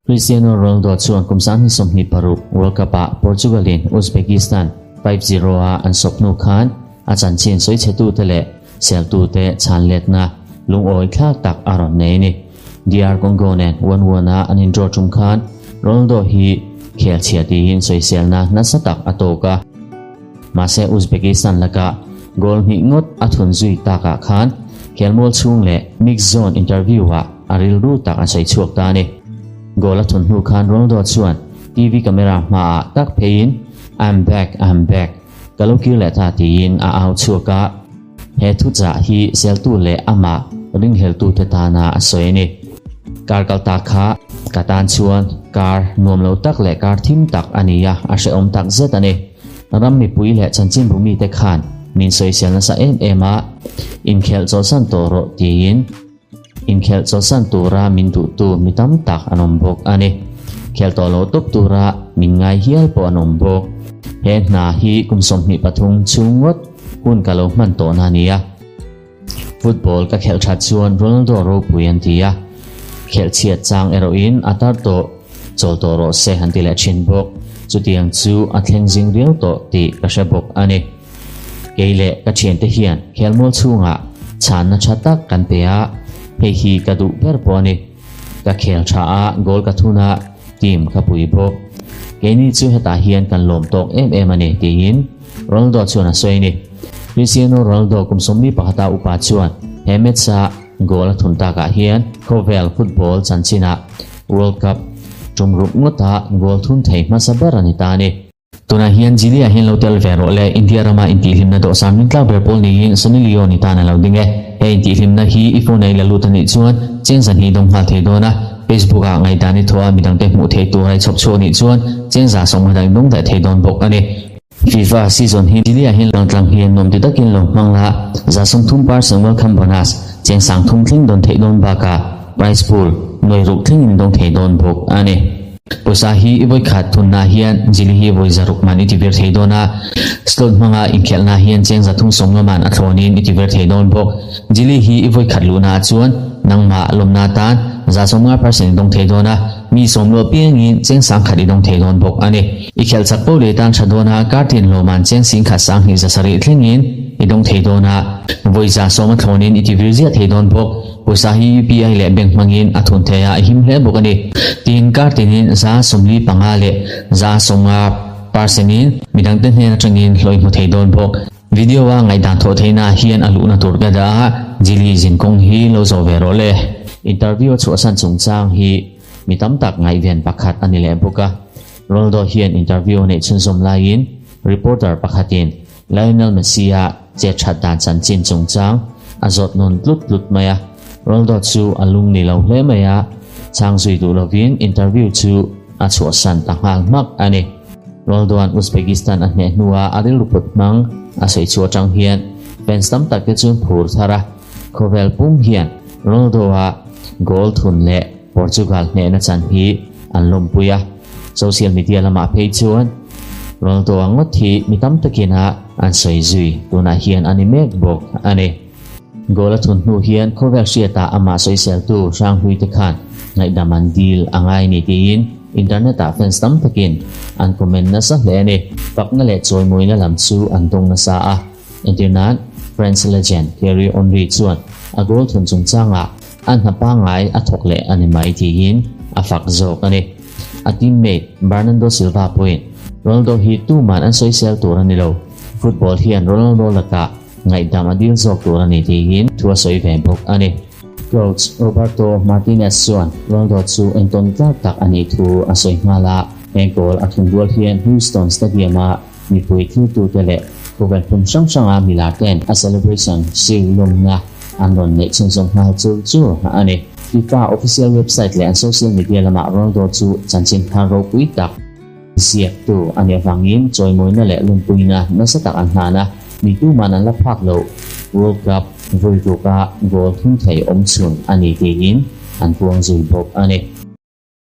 Cristiano Ronaldo chuan kum 2026 World Cup-ah Portugal-in Uzbekistan 5-0 a an sawp hnu khan a chanchin sawichhetute leh seltute chhan letna lungawi thlak tak a rawn nei a ni. DR Congo nen 1-1 a an indraw tum khan Ronaldo hi khel chhia tiin sawiselna nasa tak a tawk a. Mahse Uzbekistan laka goal hnih ngawt a thun zui takah khan khelmual chhung leh mixed zone interview-ah a rilru tak a sawi chhuak ta a ni. Goal a thun hnu khan Ronaldo chuan TV camera hmaah tak pheiin I'm back, I'm back, ka lo kir leh ta tiin a au chhuak a. He thuchah hi seltu leh amah ringhleltute tana a sawi a ni. Kar kal ta kha ka tan chuan kar nuam lo tak leh kar thim tak a ni a, a hrehawm tak zet a ni. Ram mipui leh chanchinbu mite khan min sawisel nasa em em a, inkhelh chawlhsan tawh rawh tiin inkhelh chawlhsan tura min duhtu mi tam tak an awm bawk a ni. Khelh tawh lo tawp tura min ngai hial pawh an awm bawk. He hna hi kum 23 chhung ngawt hun ka lo hman tawhna a ni a. Football ka khelh that chuan Ronaldo ropui an ti a, khelh chhiat chang erawhin a tar tawh, chawl tawh rawh se an ti leh thin bawk. Chutiang chu a thleng zing riau tawh tih ka hre bawk a ni. Kei leh ka thiante hian khelmual chhungah chhanna tha tak kan pe a, hei hi ka duh ber pawh a ni. Ka khel tha a, goal ka thun a, team ka pui bawk. Keini chu hetah hian kan lawm tawk em em a ni, tiin Ronaldo chuan a sawi a ni. Cristiano Ronaldo kum 41 upa chuan he match-a goal a thun takah hian khawvel football chanchinah World Cup tum rup ngawta goal thun thei hmasa ber a ni ta a ni. Tunah hian Jili-ah hian lo tel ve rawh le, India rama intihhlimna dawhsan rintlak ber pawl niin Sunny Leone tan a lo ding e. He intihhlimna hi i phone a i la lut a nih chuan cheng zahnih dawng nghal thei dawn a, Facebook-ah ngaihdan i thawh a midangte hmuh theih tur a i chhawp chhuak nih chuan cheng za sawmnga dang dawng daih thei dawn bawk a ni. FIFA season hi Jili-ah hian langtlang hian nuam ti takin lo hmang la, 30% welcome bonus, cheng 3000 thleng dawn theih dawn bakah prize pool nuai ruk thlengin dawng thei dawn bawk a ni. Pawisa hi i vawi khat thunna hian Jili hi vawi 600 man i ti vir thei dawn a, slot hmanga inkhelhna hian cheng 350 man a thlawnin i ti vir thei dawn bawk. Jili hi i vawi khat luhna ah chuan nangmah lawmna tan 50% i dawng thei dawn a, mi sawm luah piangin cheng 10,000 i dawng thei dawn bawk a ni. I khelh chak poh leh tan tha dawn a, kar tin lawman cheng 10,000 270 thlengin i dawng thei dawn a, vawi 10% a thlawnin i ti vir ziah thei dawn bawk. Pawisa hi UPI leh bank hmangin a thun thei a, a him hle bawk a ni. Tin, kar tinin 45% leh 50% in midangte hnen atangin hlawih hmu thei dawn bawk. Video a ngaihdan thawh theihna hian a luhna tur ka dah a, Jili zinkawng hi lo zawh ve rawh le. Interview a chhuahsan chungchang hi mi tam tak ngaihven pakhat a ni leh bawk a. Ronaldo hian interview a neih chhunzawm laiin reporter pakhatin Lionel Messi-a che that dan chanchin chungchang a zawt nawn tlut tlut mai a, Ronaldo chu a lung ni lo hle mai a, chhang zui duh lovin interview chu a chhuahsan ta nghal hmak a ni. Ronaldo-a'n Uzbekistan a hneh hnua a rilru put hmang a sawi chhuah atang hian fans tam tak te chuan phur thar a, khawvel pum hian Ronaldo-a goal thun leh Portugal hnehna chan hi an lawmpui a, social media lamah phei chuan Ronaldo-a ngawt hi mi tam takin a an sawi zui tunah hian a ni mek bawk a ni. Goal a thun hnu hian khawvel hriatah amah sawiseltu Hranghlui te khan ngaihdam an dil a ngai ni tiin internet-ah fans tam takin an comment nasa hle a ni. Fakna leh chawimawina lam chu an dawng nasa a, entirnan French legend Thierry Henry chuan a goal thun chungchangah A hna pangngai a thawk leh a ni mai tiin a fak zawk a ni. A teammate Bernardo Silva pawhin Ronaldo hi tuman an sawisel tur a ni lo, football hian Ronaldo lakah ngaihdam a dil zawk tur a ni tiin thu a sawi ve bawk a ni. Coach Roberto Martinez chuan Ronaldo chu entawn tlak tak a nih thu a sawi nghal a, he goal a thun rual hian Houston Stadium-a mipui thiltute leh khawvel hmun hrang hranga milar ten a celebration siu lawmna an rawn neih chhunzawm nghal chur chur a ni. FIFA official website leh an social media lamah Ronaldo chu chanchin thar ropui tak ziaktu a nih avangin chawimawina leh lumpuina nasa tak an hlan a, mi tuman an la phak loh World Cup vawi ruka goal thun thei awm chhun a ni tiin an puang zui bawk a ni.